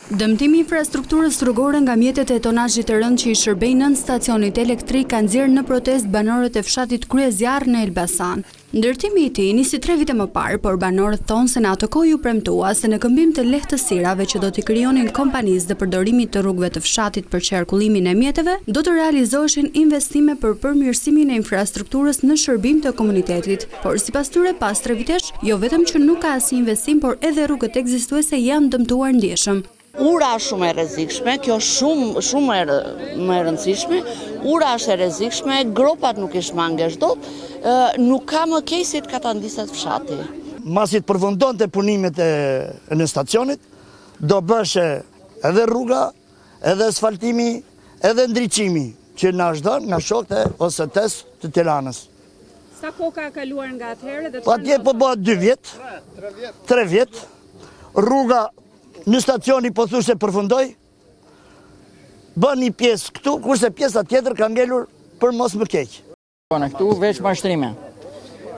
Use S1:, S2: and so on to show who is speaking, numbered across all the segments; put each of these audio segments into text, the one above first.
S1: Dëmtimi i infrastrukturës rrugore nga mjetet e tonazhit të rëndë që i shërbejnë nënstacionit elektrik ka nxjerrë në protestë banorët e fshatit Kryeziarr në Elbasan. Ndërtimi i tij nisi tre vite më parë, por banorët thonë se në atë kohë iu premtua se në këmbim të lehtësirave që do t'i krijonin kompanisë dhe përdorimit të rrugëve të fshatit për qarkullimin e mjeteve, do të realizoheshin investime për përmirësimin e infrastrukturës në shërbim të komunitetit. Por sipas tyre, pas tre vitesh, jo vetëm që nuk ka asnjë investim, por edhe rrugët ekzistuese janë dëmtuar ndjeshëm.
S2: Ura është shumë e rrezikshme, kjo shumë shumë më e rëndësishme. Ura është e rrezikshme, gropat nuk i shmangesh dot, nuk ka më keq si të katandiset fshati.
S3: Masi të përfundonte punimet e nënstacionit, do bëheshe edhe rruga, edhe asfaltimi, edhe ndriçimi, që na është dhënë nga shokët e OST-së të Tiranës.
S4: Sa kohë ka kaluar nga atëherë dhe
S3: çfarë? Po atje po bëhet 2 vjet. 3 vjet. Rruga nënstacioni pothuajse përfundoi. Bën një pjesë këtu, kurse pjesa tjetër ka ngelur për mos më
S5: keq. Në këtu veç mashtrime.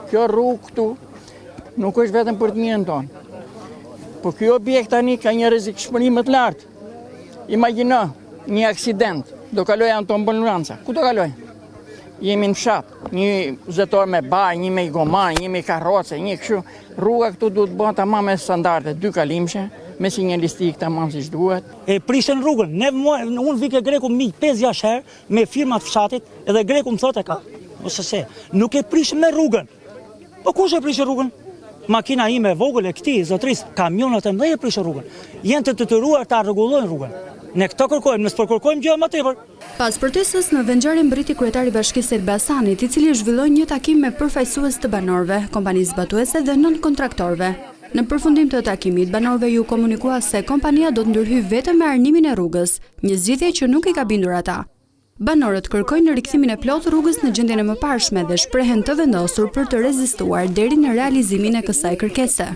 S5: Kjo rrugë këtu nuk është vetëm për të mirën tonë. Po ky objekt tani ka një rrezikshmëri më të lartë. Imagjino një aksident, do kalojë ambulanca. Ku do kalojë? Jemi në fshat, një zetor me bar, një me gomar, një me karroce, një kështu. Rruga këtu duhet të bëhet tamam me standarde, dy kalimshe, me sinjalistikë tamam siç duhet.
S6: E prishën rrugën. Ne mua, unë vi ke Greku mi 5-6 herë me firma të fshatit, edhe Greku më thotë e ka. Ose se, nuk e prishën me rrugën. Po kush e prishë rrugën? Makina ime e vogël e këtij zotërisë, kamionat e mëdhenj e prishën rrugën. Janë të detyruar ta rregullojnë rrugën. Ne këto kërkojmë, ne s'po kërkojmë gjë më tepër.
S1: Pas protestës në vendngjarje mbërriti kryetari i Bashkisë së Elbasanit, i cili zhvilloi një takim me përfaqësues të banorëve, kompanisë zbatuese dhe nënkontraktorëve. Në përfundim të takimit, banorëve iu komunikua se kompania do të ndërhyjë vetëm me arnimin e rrugës, një zgjidhje që nuk i ka bindur ata. Banorët kërkojnë rikthimin e plotë të rrugës në gjendjen e mëparshme dhe shprehen të vendosur për të rezistuar deri në realizimin e kësaj kërkese.